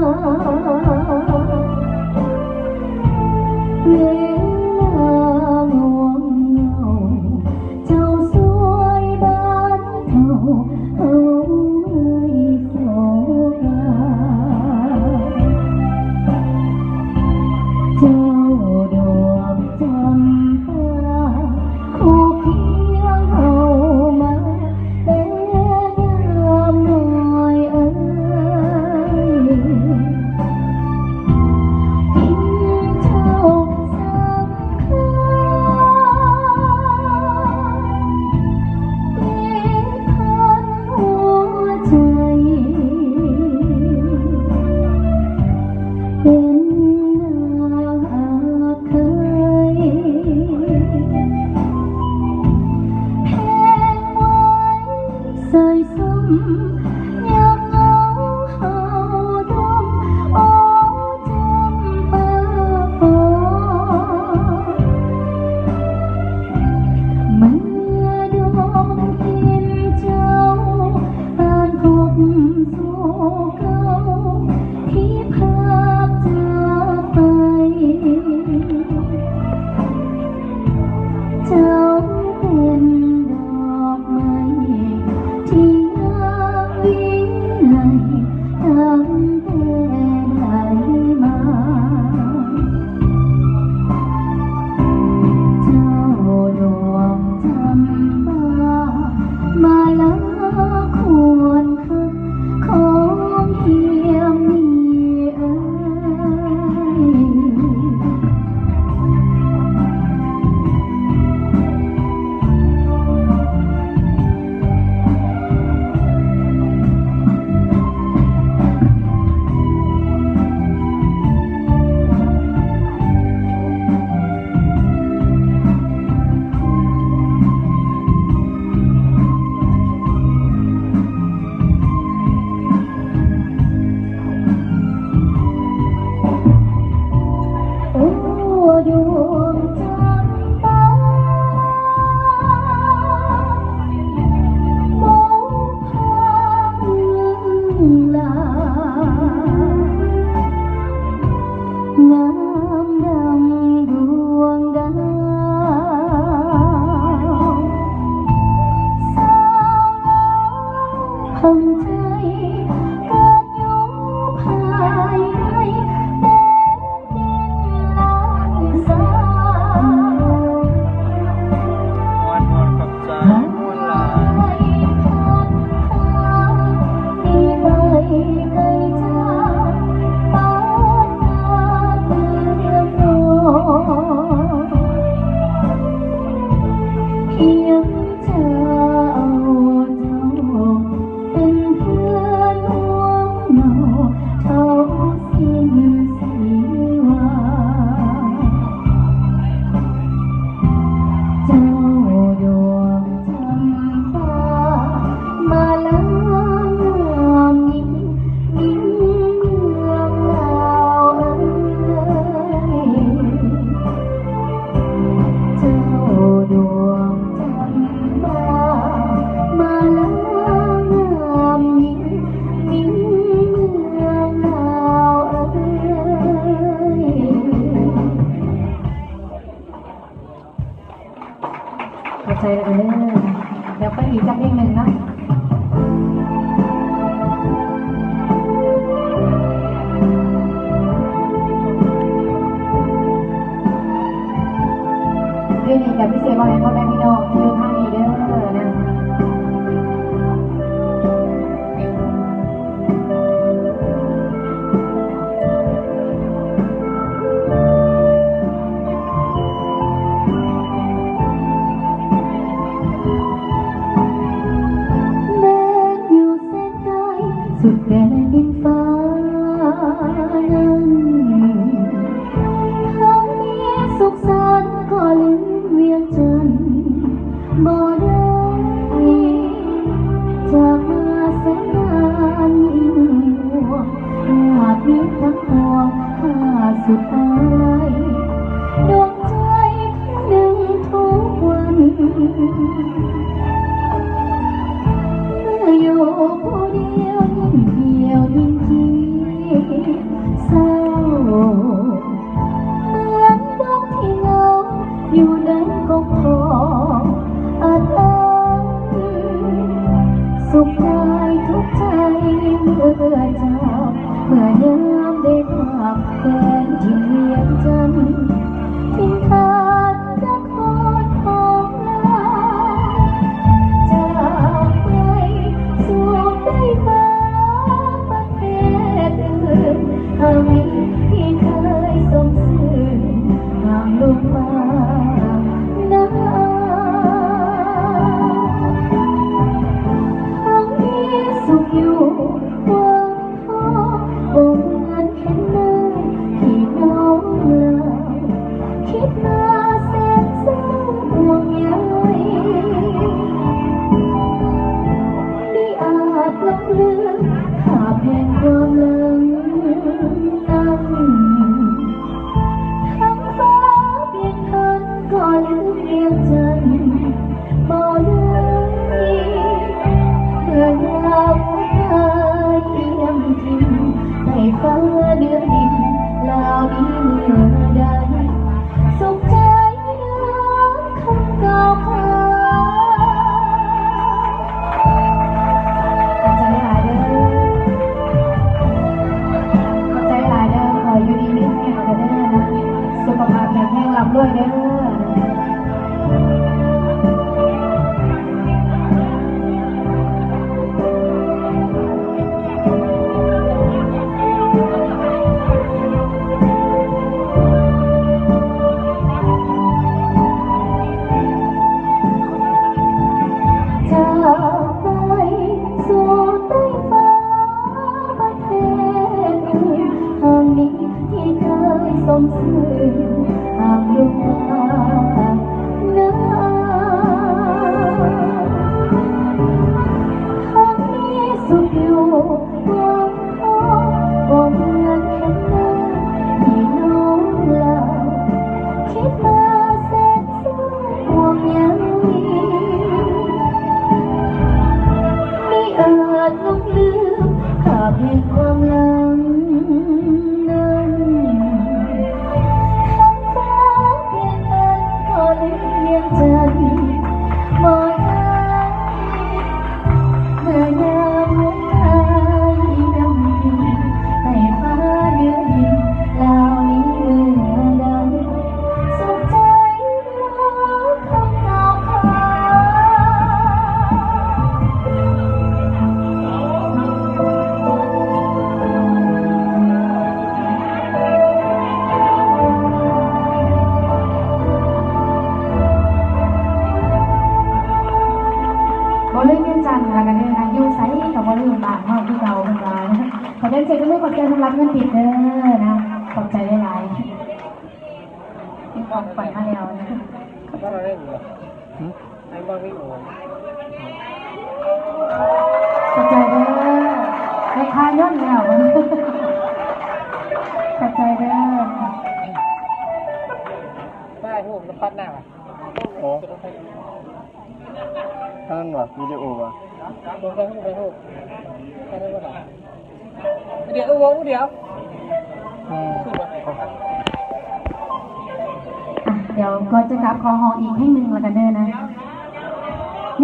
ເວລາງ່ວງເຫງົາ ເຈົ້າຊ່ວຍບັນເທົາເຮົາໄວ້ໂສກາ ເຈົ້າດວງຈຳປາ ຄູ່ຄຽງເຮົາມາແຕ່ຍາມນ້ອຍເອີຍ ທີ່ເຈົ້າສຳຄັນ ເປັນພັນຫົວໃຈ ເປັນໜ້າຮັກໃຄ່ ແພງໄວ້ໃສ່ສົມ ຍາມເງົາເຮົາດົມ ໂອ ຈຳປາຟອງ ເມື່ອດົມກິ່ນເຈົ້າ ປານພົບສູ່ເກົ່າ ທີ່ພາກຈາກໄປ ເຈົ້າເປັນດອກໄມ້ທີ່ງາມວິໄລ ຕັ້ງແຕ່ໃດມາ ເຈົ້າດວງຈຳປາ ມາລາຄວນ ຂອງຮຽມນີ້ເອີຍ ໂອ້ ດວງຈຳປາ ໝູ່ພາເມືອງລາ ງາມດັ່ງດວງດາວ ສາວລາວພັງໃຈ ເກີດຢູ່ພາຍໃນແດນດິນລ້ານສາ ມ່ວນໆ ຂອບໃຈ ມ່ວນຫຼາຍ ພຽງເຈົ້າ ເຈົ້າເປັນເພື່ອນຮ່ວມເງົາເທົ່າສິ້ນຊີວາ ເຈົ້າດວງຈຳປາ ມາລາງາມຍິ່ງ ຍິ່ງເມືອງລາວເອີຍ ເຈົ້າດວງຈຳປາ ມາລາງາມຍິ່ງ ຍິ່ງເມືອງລາວເອີຍ. ເຂົ້າໃຈແລ້ວເດີ ດຽວໄປອີກຈັກເພງໜຶ່ງເນາະ. ເພງນີ້ກະພິເສດມອບໃຫ້ພໍ່ແມ່ພີ່ນ້ອງທີ່ຢູ່ທາງນີ້ເດີນະ. ແມ່ນຢູ່ແສນໄກ ສຸດແດນດິນຟ້ານັ້ນ ເຮົາມີສຸກສັນກໍລືມວຽງຈັນບໍ່ໄດ້ ຈາກມາແສນນານຍິ່ງຫ່ວງ ຍາດມີທັງຫ່ວງ ຫາສຸດອາໄລ ດວງໃຈຄົນໜຶ່ງທຸກວັນ ເມື່ອຢູ່ຜູ້ດຽວ ຍິ່ງທ່ຽວຍິ່ງຄິດ ໄດ້ພາກແຟນຖິ່ນວຽງຈັນ ຖິ່ນຖານນະຄອນຂອງລາວ ຈາກໄກສູ່ໃກ້ຟ້າປະເທດອື່ນ ຫາກມີທີ່ເຄີຍຊົມຊື່ນ ຫາກລົງມານາ ຫາກມີສຸກຢູ່ ຄວາມພໍບໍ່ເໝືອນແຄ່ນ້ອຍພີ່ນ້ອງລາວ ຄິດມາແສນສາງຫ່ວງໃຍ ມິອາດລົບເລືອນພາບແຫ່ງຄວາມຫຼັງນັ້ນ ທັງຟ້າປ່ຽນພັນກໍລືມວຽງຈັນ ບໍ່ໄດ້ ເມື່ອຍາມຫວນຫາຢ້ຽມຖິ່ນ ໃຫ້ຟ້າເດືອນດິນລາວນີ້ເມື່ອໃດ ສຸກໃຈນຳຄຳກ່າວຂານ. ຂອບໃຈຫຼາຍເດີ ຂອບໃຈຫຼາຍເດີ ຂໍຢູ່ດີມີແຮງເດີນະ ສຸຂະພາບແຂງແຮງ ລ່ຳລວຍເດີ. ຈາກໄກສູ່ໃຕ້ຟ້າປະເທດອື່ນ ຫາກມີທີ່ເຄີຍຊົມຊື່ນ ຫາກຢູ່ມານາ ຫາກມີສຸກຢູ່ ຄວາມພໍບໍ່ເໝືອນແຄ່ນ້ອຍພີ່ນ້ອງລາວ ຄິດມາແສນສາງຫ່ວງໃຍ ມິອາດລົບເລືອນພາບແຫ່ງຄວາມຫຼັງນັ້ນ ທັງຟ້າປ່ຽນພັນກໍລືມວຽງຈັນບໍ່ໄດ້ ເມື່ອຍາມຫົວໃຈດຳດິນ ໃຫ້ຟ້າເດືອນດິນລາວນີ້ເມື່ອໃດ ສຸກໃຈ ບໍ່ລືມວຽງຈັນລະກັນເດີນະ ຢູ່ໃສກໍບໍ່ລືມບ້ານເຮົາຄືເກົ່າ ເພິ່ນວ່າ. ຂໍເປັນສຽງຕົບມືຂອບໃຈສຳລັບເງິນທິບເດີນະ ຂອບໃຈຫຼາຍໆ. ມີຂອງຂວັນມາແລ້ວ ບໍ່ໄດ້ເດ້ ຫືມ ໄອ້ບໍ່ມີໂອນ ຂອບໃຈເດີ ໄດ້ຄ່າຍ້ອນແລ້ວ ຂອບໃຈເດີ ຖ່າຍຮູບແລ້ວປັດໜ້າ ອໍ ອັນນັ້ນຫວາ ວິດີໂອຫວາ ເບິ່ງໄປຮູບ ໄປຮູບ ໄປເດີ ດຽວ ດຽວ ດຽວ ອືມ ອ່ະ ດຽວກ່ອນຈະກັບ ຂໍຮ້ອງອີກເພງໜຶ່ງລະກັນເດີນະ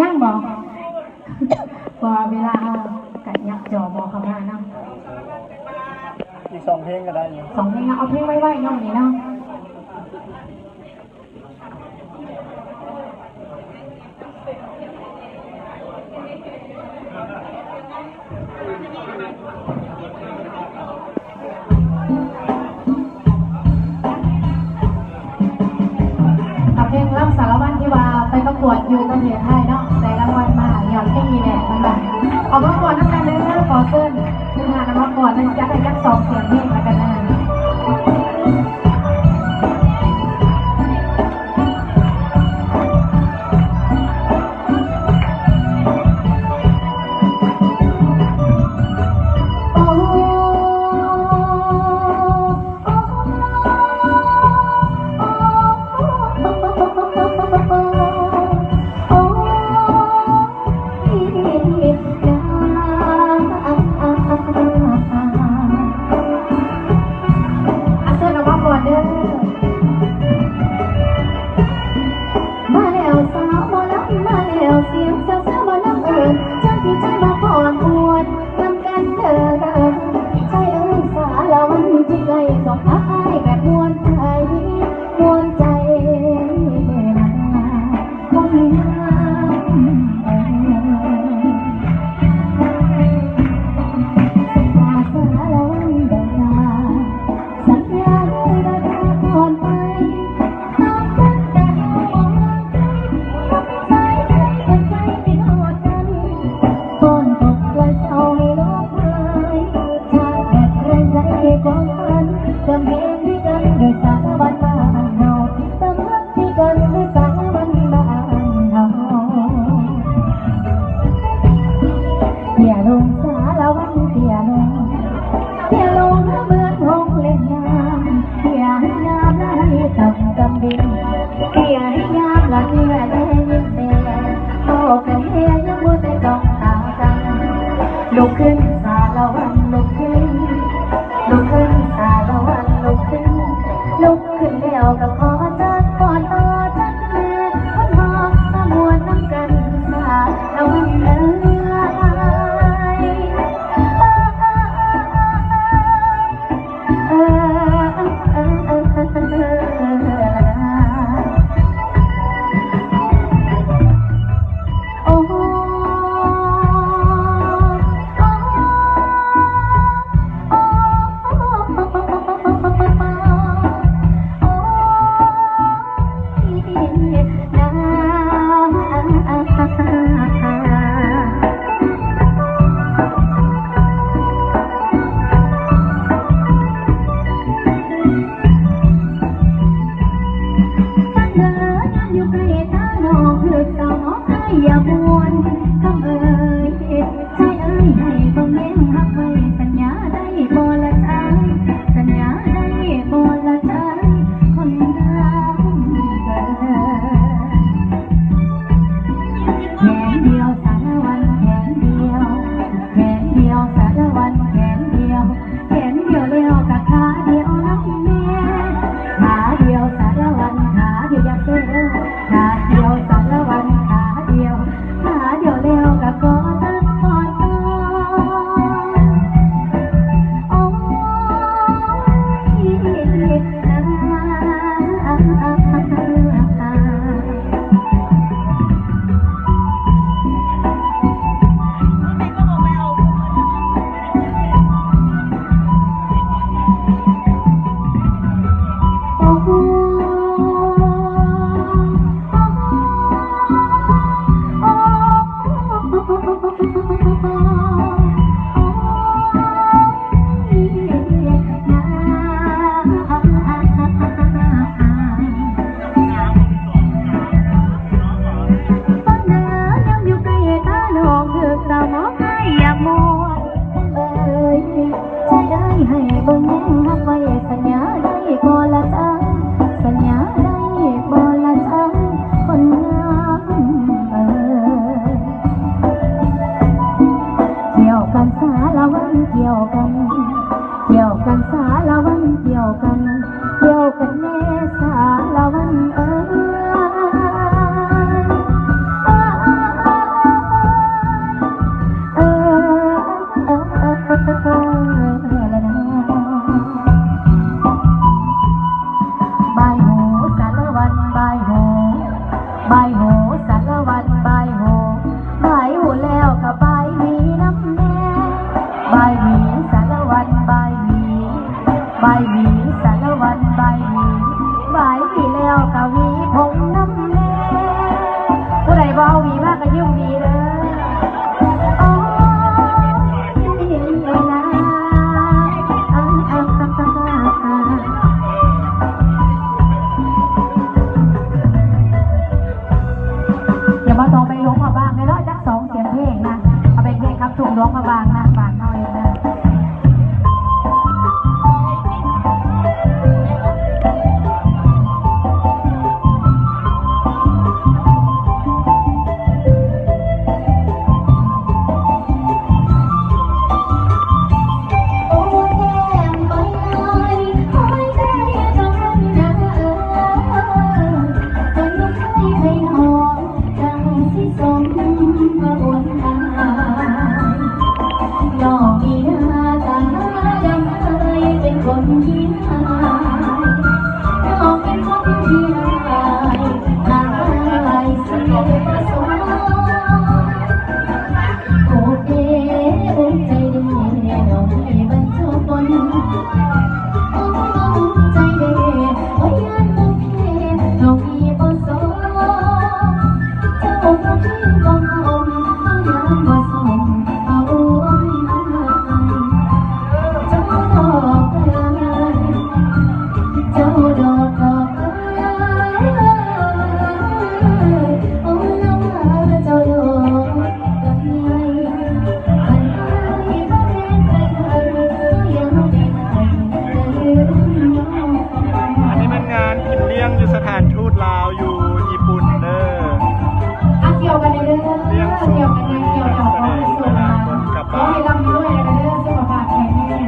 ຍັງບໍ່? ເພາະວ່າເວລາເຮົາກະຍັບຈໍ່ບໍ່ເຂົ້າມາເນາະ ອີກສອງເພງກໍໄດ້ຢູ່ ສອງເພງເນາະ ເອົາເພງໄວໆເນາະ ມື້ນີ້ເນາະ. ເອົາເພງລຳສາລະວັນທີ່ວ່າໄປປະກວດຢູ່ປະເທດໄທເນາະ ໄດ້ລາງວັນມາ ຍອດເພງນີ້ແຫຼະ ເພິ່ນວ່າ ເອົາມາຟ້ອນນຳກັນເດີ ຂໍເຊີນ ຄືຫານຳມາກ່ອນ ແລ້ວຊິຈັດໃຫ້ຈັກສອງສາມເພງລະກັນເດີ. ເ ສາລະວັນ ກ່ຽວກັນ ກ່ຽວກັນແນ່ ສາລະວັນເອີຍ. ບາຍຫູສາລະວັນ ບາຍຫູ ບາຍຫູສາລະວັນ ບາຍຫູ ບາຍຫູແລ້ວກະບາຍຫວີນຳແນ່ ບາຍຫວີສາລະວັນ ບາຍຫວີ ບາຍຫວີສາລະວັນ ບາຍຫວີ ບາຍຫວີແລ້ວກະຫວີຜົມນຳແນ່ ຜູ້ໃດບໍ່ເອົາຫວີມາກະຢືມຫວີເດີ. ດຽວມາຕໍ່ໄປຫຼວງພະບາງເດີເນາະ ຈັກສອງສຽງເພງນະ ເອົາໄປເພງຄຳທຸງຫຼວງພະບາງນະ ບາງເຮົາເອງນະ. ອັນນີ້ແມ່ນງານກິນລ້ຽງຢູ່ສະຖານທູດລາວຢູ່ຍີ່ປຸ່ນເດີ. ອ່ະ ກ່ຽວກັນເດີ ກ່ຽວກັນເດີ ກ່ຽວກັນເດີ ຂໍໃຫ້ຮ່ຳລວຍເດີ ສຸຂະພາບແຂງແຮງເດີ.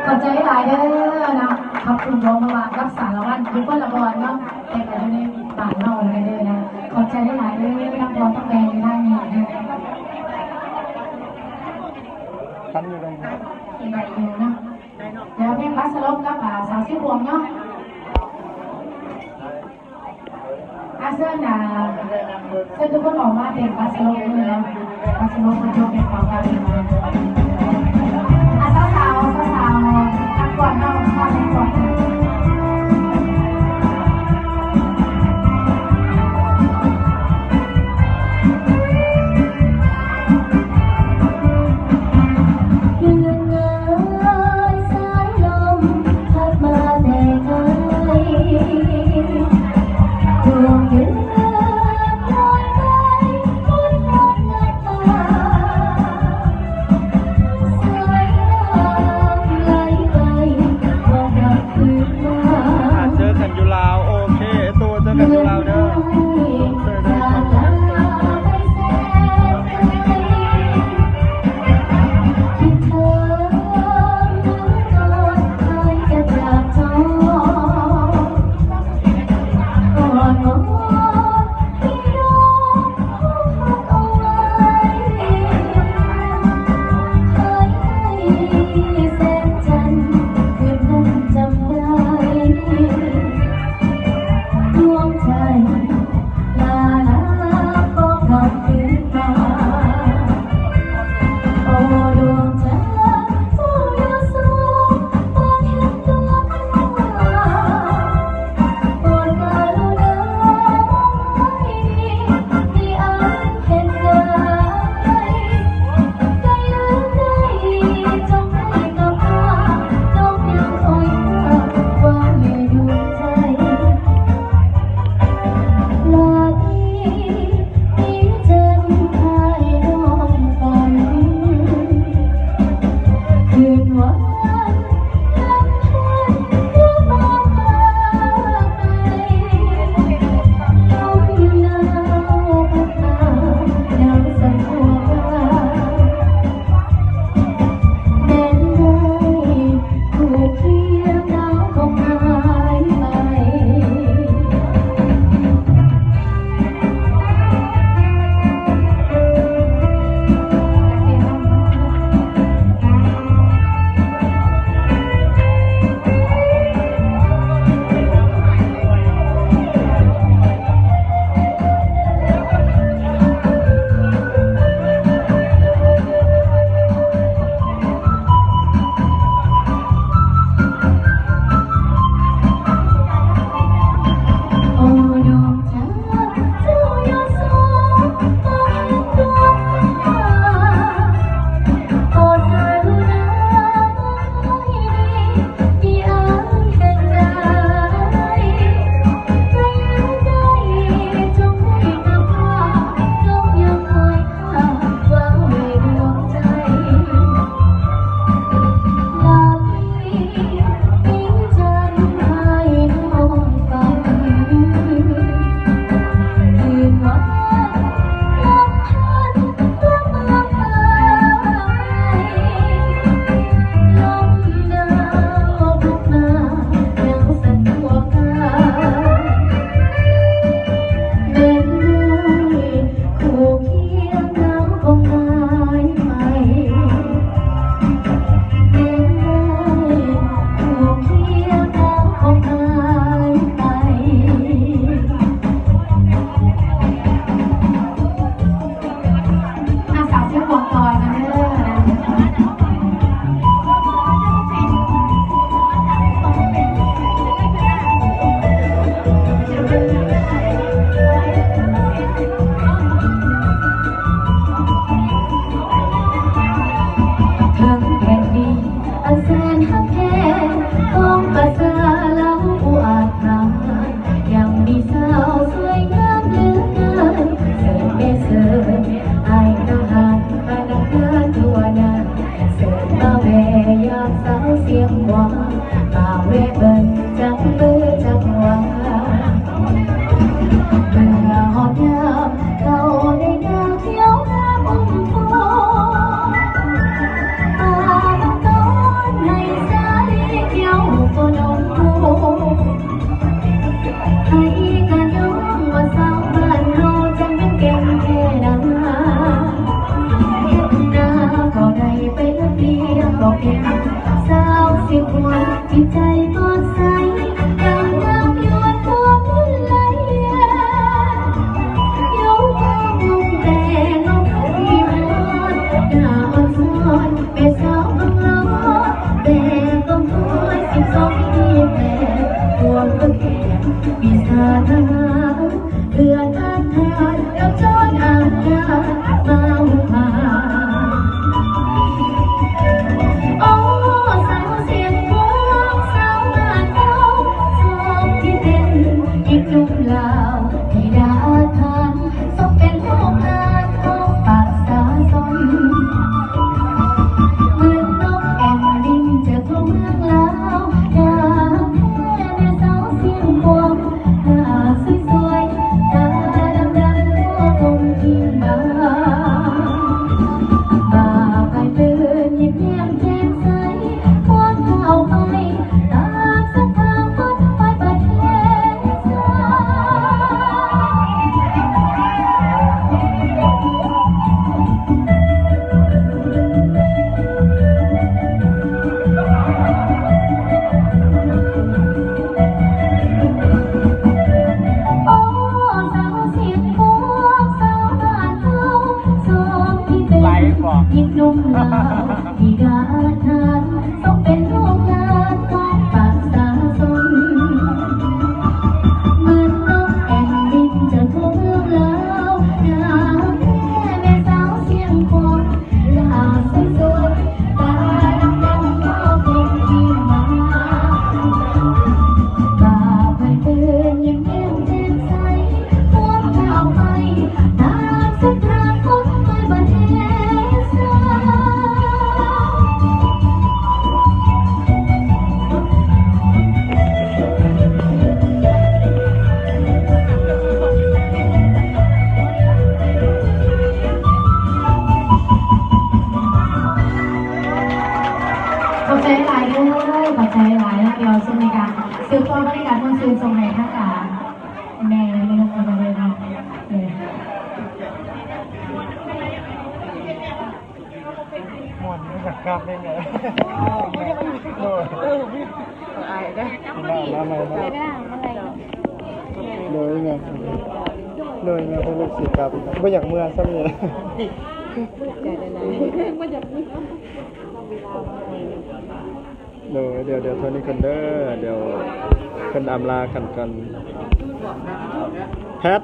ຂອບໃຈຫຼາຍເດີເນາະ ຂອບຄຸນ ຫຼວງພະບາງກັບສາລະວັນ ຢູ່ຄົນລະບ່ອນເນາະ ແຕ່ກະຢູ່ໃນບ້ານເຮົາເລີຍເດີນະ. ຂອບໃຈຫຼາຍໆເດີ ທັງພໍ່ທັງແມ່ຢູ່ທາງນີ້ເດີ. ທັນຢູ່ເລີຍ ໄດ້ຢູ່ເນາະ. ດຽວເພງບັດສະຫຼົບກັບ ອາ ສາວສີພວງເນາະ. ອາ ເຊີນ ອາ ເຊີນທຸກຄົນອອກມາເຕັ້ນບັດສະຫຼົບເລີຍເນາະ. ບັດສະຫຼົບເພິ່ນຍົກໃຫ້ເຂົາກັນມາ. ອາ ສາວໆ ສາວໆ ນັກກວດເນາະ ມານັກກວດ. ສາຍນ້ຳໄຫຼໄປ ງາມເດ້ ໂດຍ ອາຍເດ້ ມາ ມາໃໝ່ ມາ ໂດຍແມ່ ໂດຍແມ່ ພວກລູກສິກັບ ບໍ່ຢາກເມືອຊ້ຳນີ້ ໂດຍ ດຽວ ດຽວເທົ່ານີ້ກ່ອນເດີ ດຽວເພິ່ນອຳລາກັນກ່ອນ ແພັດ.